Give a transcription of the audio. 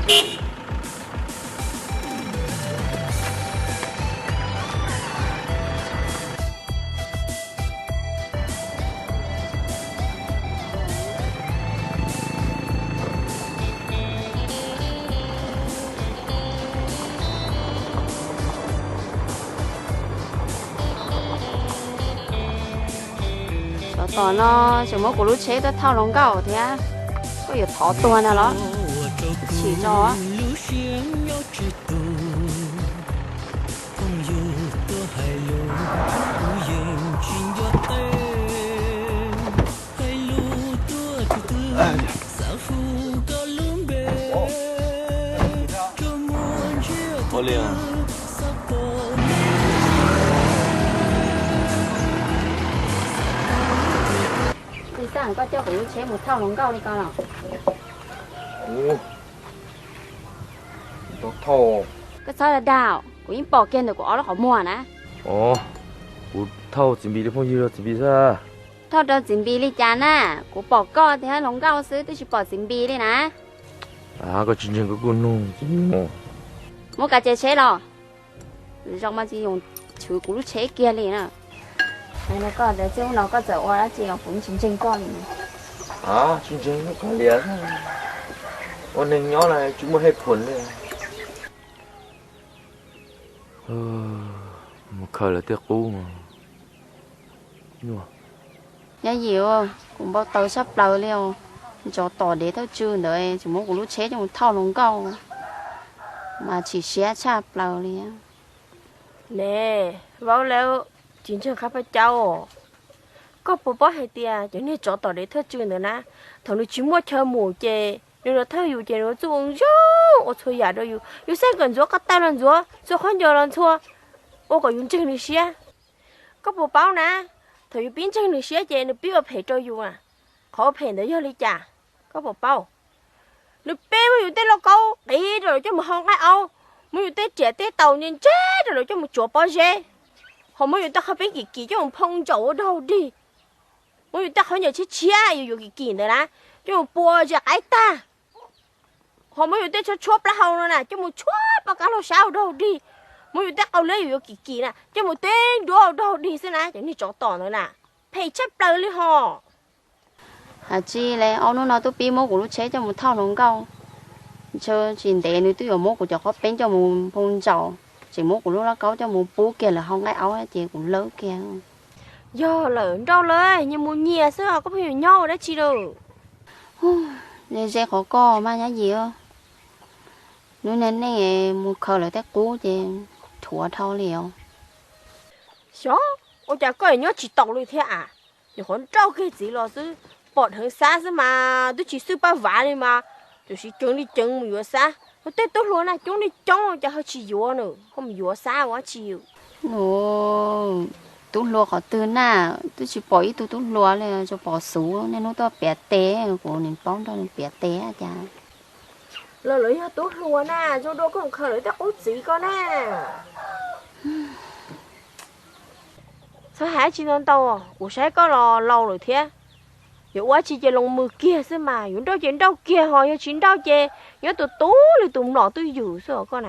Tsov tom no tseem muab kuv lub tsheb tuaj thauj hluas nkauj thiab, koj yuav thov tuag ntag los? Chim tso. Tsis xav koj coj kuv lub tsheb mus thauj hluas nkauj li ko los? Koj txhob dag dag, kuv yeej pom kiag ntawm kuv ob lub qhov muag na. Kuv thauj Txiv Npis li phooj ywg rau Txiv Npis xwb. Thauj rau Txiv Npis li cas na? Kuv pom koj thiab hluas nkauj xwb, twb tsis pom Txiv Npis li na. Koj tsis ntseeg koj kuj nug. Muab kav tsij tsheb los. Zoo mas tsis yoos, tshwv kuv lub tsheb kiag li na. Hais no koj tias txij hnub no koj txawm ua dab tsi los kuv tsis ntseeg koj li. Tsis ntseeg koj lias, ua neeg nyob na tsis muaj hej phuam li. Mus khaws lawv tej qub. Nyob Yim, kuv npau taws tshaj plaws li os. Tsov tom dev thawj tswg ntawd tseem muab kuv lub tsheb coj mus thauj hluas nkauj, mas chim siab tshaj plaws li. Ne, Vauv Lev, tsis ntseeg qab pab caub. Koj puas paub hais tias cov niag tsov tom dev thawj tswg ntawd na, thaum nws tsis muaj chaw mus ces nws los thauj yus ces nws txuj ua zoo ua txhua yam rau yus. Yus xav kom ntxuav ko taw los ntxuav, ntxhua qhov ncauj los ntxhua, ua kom yus ntseeg nws siab. Koj puas paub na, thaum yus pib ntseeg nws siab ces nws pib ua phem rau yus. Qhov ua phem ntawd yog li cas, koj puas paub? Nws pib muab yus tej lauj kaub qiv rau lawv coj mus hau nqaij aub, muab yus tej riam tej taus ntse ntse rau lawv coj mus tsuav pob zeb, ho muab yus tej qhov peeb kim kim coj mus phoo ntsaum ua dog dig, muab yus tej qhov ncauj tshiab tshiab yus yuav kim kim ntawd na, coj mus pua zes qaib tag, ho muab yus tej tshuab tshuab plaub hau no na coj mus tshuab poj kab laug sab ua dog dig, muab yus tej qau liab yus yuav kim kim na coj mus teb nruab ua dog dig xwb na, cov niag tsov tom ntawd na, phem tshaj plaws li hos. Hais tsis li, ob hnub no twb pib muab kuv lub tsheb coj mus thauj hluas nkauj, ntshe tsis ntev nws twb yuav muab kuv cov qhov peeb coj mus phoo ntsaum, tseem muab kuv lub lauj kaub coj mus pub kiag lawv hau nqaij aub ces kuv lawb kiag. Yog lawm nrauj lawm, nyias mus nyias xwb os, koj pheej yuav nyob ua dab tsi lawm? Ze ze qhov koj mas Nyob Yim, hnub niaj hnub mus khaws lawv tej qub ces dhuav dhau li os. Xyov, ua cas koj nyob tsis taus li thiab a? Nyuam qhuav nrauj kiag txiv los xwb, pom dheev Xab xwb mas twb tsis xwb pab vav li mas, tam sim ceev li ceev mus yuav Xab. Tej tub hluas na coob li coob cas ho tsis yuav nws, ho mus yuav Xab ua dab tsi? Tub hluas qhov twg na, twb tsis pom ib tug tub hluas li, tsuas pom Xuv niaj hnub tuaj piav tes, kuv nim paub nrog nws piav tes cas. Los lawv yog tub hluas na, zoo dua koj mus khaws lawv tej qub txiv ko na. Txhob hais dab tsi ntau ntau, kuv saib koj los laus lawm thiab. Yuav ua dab tsi ces los mus kiag xwb mas, yuav nrauj ces nrauj kiag, ho yog tsis nrauj ces nyob tus tub li tus mlom twj ywm xwb os koj na.